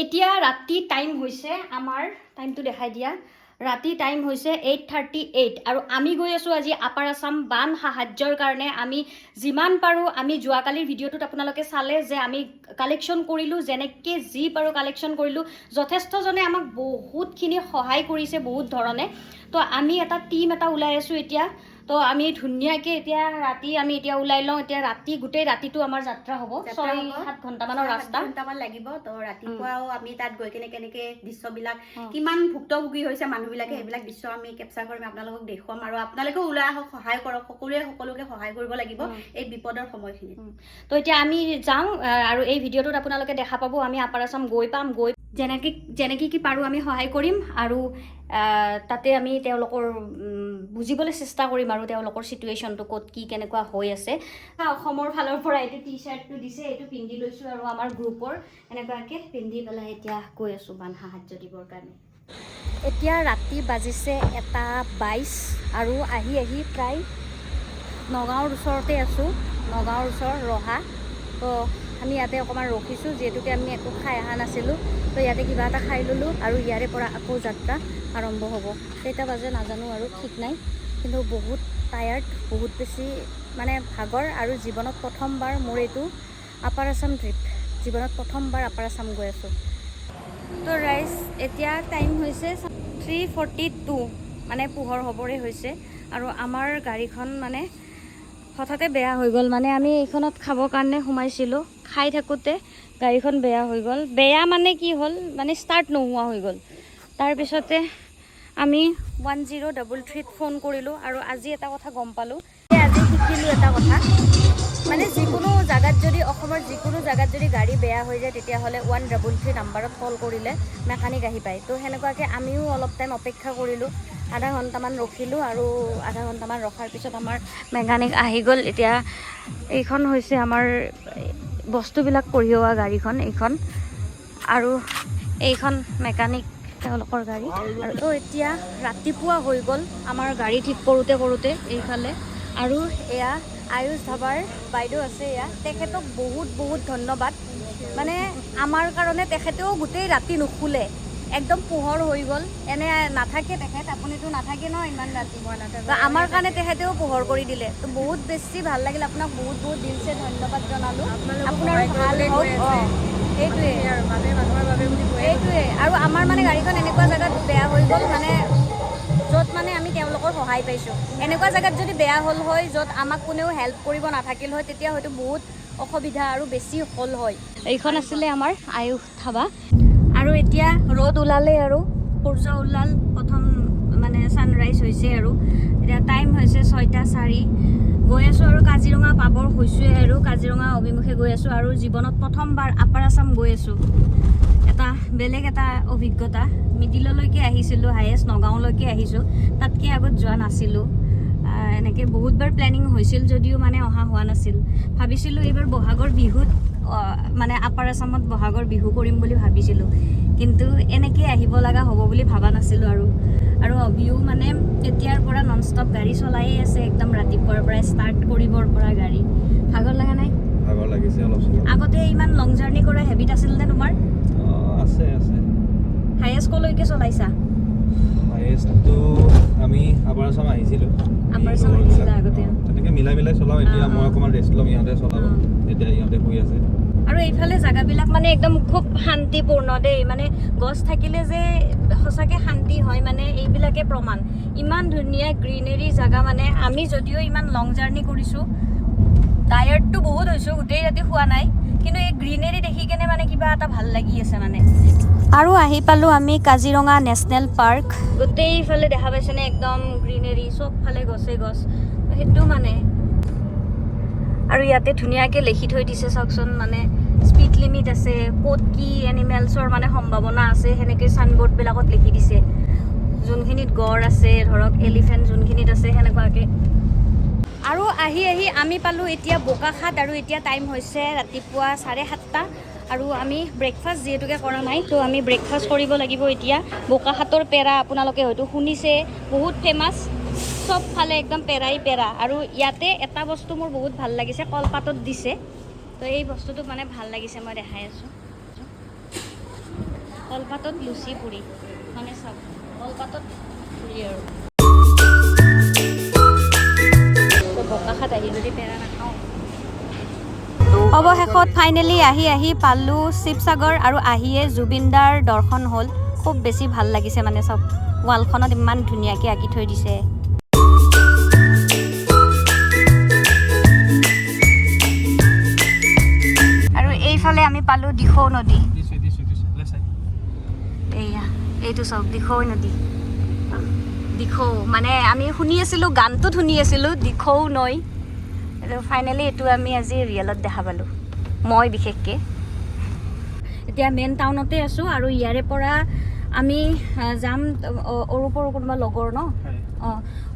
এতিয়া ৰাতি টাইম হৈছে, আমাৰ টাইমটো দেখাই দিয়া, ৰাতি টাইম হৈছে 8:38 আৰু আমি গৈ আছোঁ আজি আপাৰ আছাম বান সাহাৰ্যৰ কাৰণে। আমি যিমান পাৰোঁ, আমি যোৱাকালিৰ ভিডিঅ'টোত আপোনালোকে চালে যে আমি কালেকশ্যন কৰিলোঁ, যেনেকৈ যি পাৰোঁ কালেকশ্যন কৰিলোঁ। যথেষ্টজনে আমাক বহুতখিনি সহায় কৰিছে বহুত ধৰণে। তো আমি এটা টীম এটা ওলাই আছোঁ এতিয়া। তো আমি ধুনীয়াকৈ এতিয়া ৰাতি আমি এতিয়া ওলাই লওঁ। এতিয়া ৰাতি গোটেই ৰাতিটো আমাৰ যাত্ৰা হ'ব। যাত্ৰা 6 হ'ব। 7 ঘণ্টামানৰ ৰাস্তা। 7 ঘণ্টামান লাগিব। তো ৰাতিপুৱাও আমি তাত গৈ কেনে কেনেকে দৃশ্যবিলাক, কিমান ভুক্তভোগী হৈছে মানুহবিলাকে, সেইবিলাক দৃশ্য আমি কেপচাৰ কৰিম, আপোনালোকক দেখুৱাম। আৰু আপোনালোকেও ওলাই আহক, সহায় কৰক। সকলোৱে সকলোকে সহায় কৰিব লাগিব এই বিপদৰ সময়খিনিত। তো এতিয়া আমি যাওঁ আৰু এই ভিডিঅ'টোত আপোনালোকে দেখা পাব, আমি আপাৰ আছাম গৈ পাম। গৈ যেনেকৈ যেনেকৈ কি পাৰোঁ আমি সহায় কৰিম আৰু তাতে আমি তেওঁলোকৰ বুজিবলৈ চেষ্টা কৰিম আৰু তেওঁলোকৰ চিটুৱেশ্যনটো ক'ত কি কেনেকুৱা হৈ আছে। অসমৰ ফালৰ পৰা এইটো টি চাৰ্টটো দিছে, এইটো পিন্ধি লৈছোঁ আৰু আমাৰ গ্ৰুপৰ এনেকুৱাকৈ পিন্ধি পেলাই এতিয়া গৈ আছোঁ বান সাহাৰ্য দিবৰ কাৰণে। এতিয়া ৰাতি বাজিছে 1:22 আৰু আহি আহি প্ৰায় নগাঁৱৰ ওচৰতে আছোঁ, নগাঁৱৰ ওচৰ ৰহা। তো আমি ইয়াতে অকণমান ৰখিছোঁ, যিহেতুকে আমি একো খাই অহা নাছিলোঁ। তো ইয়াতে কিবা এটা খাই ল'লোঁ আৰু ইয়াৰে পৰা আকৌ যাত্ৰা আৰম্ভ হ'ব। কেইটা বাজে নাজানো আৰু, ঠিক নাই, কিন্তু বহুত টায়াৰ্ড, বহুত বেছি মানে ভাগৰ। আৰু জীৱনত প্ৰথমবাৰ মোৰ এইটো আপাৰ আছাম ট্ৰিপ, জীৱনত প্ৰথমবাৰ আপাৰ আছাম গৈ আছোঁ। তো ৰাইজ, এতিয়া টাইম হৈছে 3:42, মানে পোহৰ হ'বৰে হৈছে আৰু আমাৰ গাড়ীখন মানে হঠাতে বেয়া হৈ গ'ল। মানে আমি এইখনত খাবৰ কাৰণে সোমাইছিলোঁ, খাই থাকোঁতে গাড়ীখন বেয়া হৈ গ'ল। বেয়া মানে কি হ'ল, মানে ষ্টাৰ্ট নোহোৱা হৈ গ'ল। তাৰপিছতে আমি 1033ত ফোন কৰিলোঁ আৰু আজি এটা কথা গম পালোঁ, আজি শিকিলোঁ এটা কথা, মানে যিকোনো জাগাত যদি, অসমৰ যিকোনো জাগাত যদি গাড়ী বেয়া হৈ যায়, তেতিয়াহ'লে 133 নাম্বাৰত কল কৰিলে মেকানিক আহি পায়। তো সেনেকুৱাকৈ আমিও অলপ টাইম অপেক্ষা কৰিলোঁ, আধা ঘণ্টামান ৰখিলোঁ আৰু আধা ঘণ্টামান ৰখাৰ পিছত আমাৰ মেকানিক আহি গ'ল। এতিয়া এইখন হৈছে আমাৰ বস্তুবিলাক কঢ়িওৱা গাড়ীখন এইখন আৰু এইখন মেকানিক তেওঁলোকৰ গাড়ী। আৰু তো এতিয়া ৰাতিপুৱা হৈ গ'ল আমাৰ গাড়ী ঠিক কৰোঁতে কৰোঁতে এইফালে। আৰু এয়া আয়ুষ ধাবাৰ বাইদেউ আছে এয়া, তেখেতক বহুত বহুত ধন্যবাদ। মানে আমাৰ কাৰণে তেখেতেও গোটেই ৰাতি নুশুলে, একদম পোহৰ হৈ গ'ল। এনে নাথাকে তেখেত, আপুনিতো নাথাকে ন ইমান ৰাতি? তো আমাৰ কাৰণে তেখেতেও পোহৰ কৰি দিলে। তো বহুত বেছি ভাল লাগিল। আপোনাক বহুত বহুত দিলছে ধন্যবাদ জনালোঁ। আপোনাৰো ভাল হওক। অঁ, সেইটোৱে সেইটোৱে। আৰু আমাৰ মানে গাড়ীখন এনেকুৱা জেগাত বেয়া হৈ গ'ল, মানে য'ত মানে আমি তেওঁলোকৰ সহায় পাইছোঁ। এনেকুৱা জেগাত যদি বেয়া হ'ল হয় য'ত আমাক কোনেও হেল্প কৰিব নাথাকিল হয়, তেতিয়া হয়তো বহুত অসুবিধা আৰু বেছি হ'ল হয়। এইখন আছিলে আমাৰ আয়ুষ ধাবা। আৰু এতিয়া ৰ'দ ওলালে আৰু সূৰ্য ওলাল, প্ৰথম মানে ছানৰাইজ হৈছে। আৰু এতিয়া টাইম হৈছে 6:04। গৈ আছোঁ আৰু কাজিৰঙা পাবৰ হৈছোঁৱে আৰু কাজিৰঙা অভিমুখে গৈ আছোঁ। আৰু জীৱনত প্ৰথমবাৰ আপাৰ আছাম গৈ আছোঁ, এটা বেলেগ এটা অভিজ্ঞতা। মিডিললৈকে আহিছিলোঁ, হায়েষ্ট নগাঁৱলৈকে আহিছোঁ, তাতকৈ আগত যোৱা নাছিলোঁ। এনেকৈ বহুতবাৰ প্লেনিং হৈছিল যদিও মানে অহা হোৱা নাছিল। ভাবিছিলোঁ এইবাৰ বহাগৰ বিহুত মানে আপাৰ আছামত বহাগৰ বিহু কৰিম বুলি ভাবিছিলোঁ, কিন্তু এনেকৈ আহিব লগা হ'ব বুলি ভবা নাছিলোঁ। আৰু আৰু অভিও মানে তেতিয়াৰ পৰা নন ষ্টপ গাড়ী চলায়ে আছে, একদম ৰাতিপুৱাৰ পৰাই ষ্টাৰ্ট কৰিবৰ পৰা গাড়ী। ভাগৰ লগা নাই? ভাগৰ লাগিছে অলপ চলপ। আগতে ইমান লং জাৰ্ণি কৰা হেবিট আছিল নে তোমাৰ? অঁ, আছে আছে। হায়েষ্ট কলৈকে চলাইছা? হায়েষ্টটো আমি আপাৰ আছাম আহিছিলোঁ। আপাৰ আছাম আহিছিলা আগতে? তেনেকৈ মিলাই মিলাই চলাওঁ। এতিয়া মই অকণমান ৰেষ্ট ল'ম, ইহঁতে চলাব। এতিয়া ইহঁতে শুই আছে। আৰু এইফালে জেগাবিলাক মানে একদম খুব শান্তিপূৰ্ণ দেই। মানে গছ থাকিলে যে সঁচাকে শান্তি হয়, মানে এইবিলাকে প্ৰমাণ। ইমান ধুনীয়া গ্ৰীনেৰী জেগা। মানে আমি যদিও ইমান লং জাৰ্ণি কৰিছোঁ, টায়াৰ্ডটো বহুত হৈছোঁ, গোটেই ৰাতি শোৱা নাই, কিন্তু এই গ্ৰীনেৰী দেখি কেনে মানে কিবা এটা ভাল লাগি আছে মানে। আৰু আহি পালোঁ আমি কাজিৰঙা নেশ্যনেল পাৰ্ক। গোটেইফালে দেখা পাইছেনে, একদম গ্ৰীনেৰী, চবফালে গছে গছ। সেইটো মানে আৰু ইয়াতে ধুনীয়াকৈ লিখি থৈ দিছে, চাওকচোন, মানে স্পীড লিমিট আছে, ক'ত কি এনিমেলছৰ মানে সম্ভাৱনা আছে, সেনেকৈ চাইনবোৰ্ডবিলাকত লিখি দিছে। যোনখিনিত গড় আছে, ধৰক এলিফেণ্ট যোনখিনিত আছে, সেনেকুৱাকৈ। আৰু আহি আহি আমি পালোঁ এতিয়া বোকাখাত। আৰু এতিয়া টাইম হৈছে ৰাতিপুৱা 7:30 আৰু আমি ব্ৰেকফাষ্ট যিহেতুকে কৰা নাই, তো আমি ব্ৰেকফাষ্ট কৰিব লাগিব এতিয়া। বোকাখাতৰ পেৰা আপোনালোকে হয়তো শুনিছে, বহুত ফেমাছ। চবফালে একদম পেৰাই পেৰা। আৰু ইয়াতে এটা বস্তু মোৰ বহুত ভাল লাগিছে, কলপাতত দিছে। তো এই বস্তুটো মানে ভাল লাগিছে, মই দেখাই আছোঁ। কলপাতত লুচি পুৰি, মানে চাওক, কলপাতত পুৰি। আৰু তো বোকাখাত আহি যদি পেৰা নাখাওঁ। অৱশেষত ফাইনেলি আহি আহি পালোঁ শিৱসাগৰ আৰু আহিয়ে জুবিনদাৰ দৰ্শন হ'ল। খুব বেছি ভাল লাগিছে। মানে চব ৱালখনত ইমান ধুনীয়াকৈ আঁকি থৈ দিছে। আৰু এইফালে আমি পালোঁ দিখৌ নদী। এইয়া, এইটো চাওক, দিখৌ নদী। দিখৌ মানে আমি শুনি আছিলোঁ, গানটোত শুনি আছিলোঁ দিখৌ নৈ। এইটো ফাইনেলি এইটো আমি আজি ৰিয়েলত দেখা পালোঁ, মই বিশেষকৈ। এতিয়া মেইন টাউনতে আছোঁ আৰু ইয়াৰে পৰা আমি যাম অৰূপৰ কোনোবা লগৰ ন,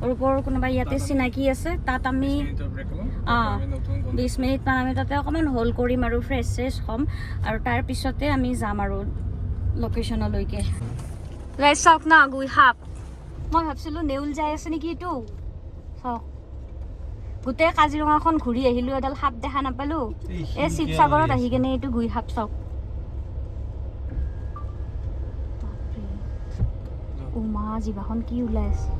অৰূপৰ কোনোবা ইয়াতে চিনাকি আছে, তাত আমি 20 মিনিটমান আমি তাতে অকণমান হোল্ড কৰিম আৰু ফ্ৰেছ চেছ হ'ম আৰু তাৰপিছতে আমি যাম আৰু লোকেশ্যনলৈকে। গাইজ, চাওক না, গুই সাপ। মই ভাবিছিলোঁ নেউল যাই আছে নেকি এইটো। চাওক, গোটেই কাজিৰঙাখন ঘূৰি আহিলোঁ, এডাল সাপ দেখা নাপালোঁ। এই শিৱসাগৰত আহি কেনে এইটো গুই সাপ চাওক। বাপৰে। উমা, জিভাখন কি ওলাই আছে!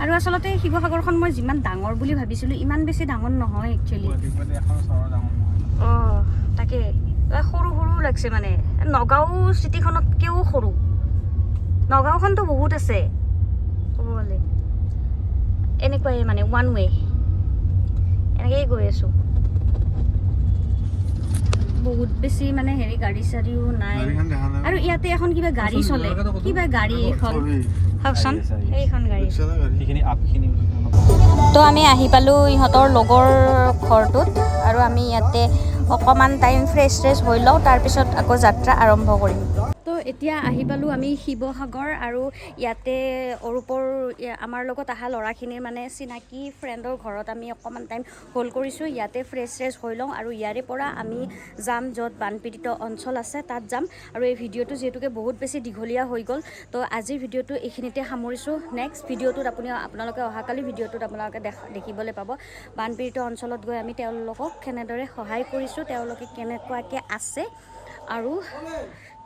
আৰু আচলতে শিৱসাগৰখন মই যিমান ডাঙৰ বুলি ভাবিছিলোঁ, ইমান বেছি ডাঙৰ নহয় একচুৱেলি। তাকে, সৰু সৰু লাগছে। মানে নগাঁও চিটিখনতকৈও সৰু। নগাঁওখনতো বহুত আছে ক'ব গ'লে। এনেকুৱাই মানে ওৱান ৱে এনেকেই গৈ আছোঁ। বহুত বেছি মানে হেৰি গাড়ী চাড়ীও নাই। আৰু ইয়াতে এখন কিবা গাড়ী চলে, কিবা গাড়ী এইখন চাওকচোন, এইখন গাড়ী। সেইখিনি আপখিনি। তো আমি আহি পালোঁ ইহঁতৰ লগৰ ঘৰটোত আৰু আমি ইয়াতে অকণমান টাইম ফ্ৰেছ শ্ৰেছ হৈ লওঁ, তাৰপিছত আকৌ যাত্ৰা আৰম্ভ কৰিম। তো এতিয়া আহি পালোঁ আমি শিৱসাগৰ আৰু ইয়াতে অৰূপৰ আমাৰ লগত অহা ল'ৰাখিনিৰ মানে চিনাকি ফ্ৰেণ্ডৰ ঘৰত আমি অকণমান টাইম হোল্ড কৰিছোঁ। ইয়াতে ফ্ৰেছ শ্ৰেছ হৈ লওঁ আৰু ইয়াৰে পৰা আমি যাম য'ত বানপীড়িত অঞ্চল আছে, তাত যাম। আৰু এই ভিডিঅ'টো যিহেতুকে বহুত বেছি দীঘলীয়া হৈ গ'ল, তো আজিৰ ভিডিঅ'টো এইখিনিতে সামৰিছোঁ। নেক্সট ভিডিঅ'টোত আপোনালোকে অহাকালি ভিডিঅ'টোত আপোনালোকে দেখিবলৈ পাব বানপীড়িত অঞ্চলত গৈ আমি তেওঁলোকক কেনেদৰে সহায় কৰিছোঁ, তেওঁলোকে কেনেকুৱাকৈ আছে আৰু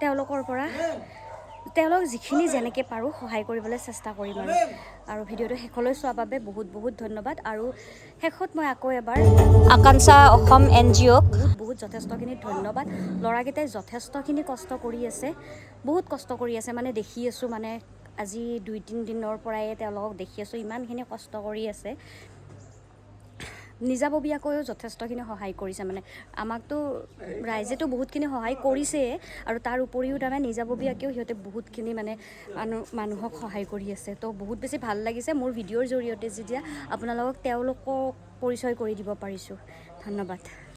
তেওঁলোকৰ পৰা তেওঁলোক যিখিনি যেনেকৈ পাৰোঁ সহায় কৰিবলৈ চেষ্টা কৰিম। আৰু ভিডিঅ'টো শেষলৈ চোৱাৰ বাবে বহুত বহুত ধন্যবাদ। আৰু শেষত মই আকৌ এবাৰ আকাংক্ষা অসম এনজিঅ'ক বহুত বহুত যথেষ্টখিনি ধন্যবাদ। ল'ৰাকেইটাই যথেষ্টখিনি কষ্ট কৰি আছে, বহুত কষ্ট কৰি আছে। মানে দেখি আছোঁ, মানে আজি 2-3 দিনৰ পৰাই তেওঁলোকক দেখি আছোঁ, ইমানখিনি কষ্ট কৰি আছে। নিজাববীয়াকৈও যথেষ্টখিনি সহায় কৰিছে। মানে আমাকতো ৰাইজেতো বহুতখিনি সহায় কৰিছেই আৰু তাৰ উপৰিও তাৰমানে নিজাববীয়াকৈও সিহঁতে বহুতখিনি মানে মানুহক সহায় কৰি আছে। তো বহুত বেছি ভাল লাগিছে মোৰ ভিডিঅ'ৰ জৰিয়তে যেতিয়া আপোনালোকক তেওঁলোকক পৰিচয় কৰি দিব পাৰিছোঁ। ধন্যবাদ।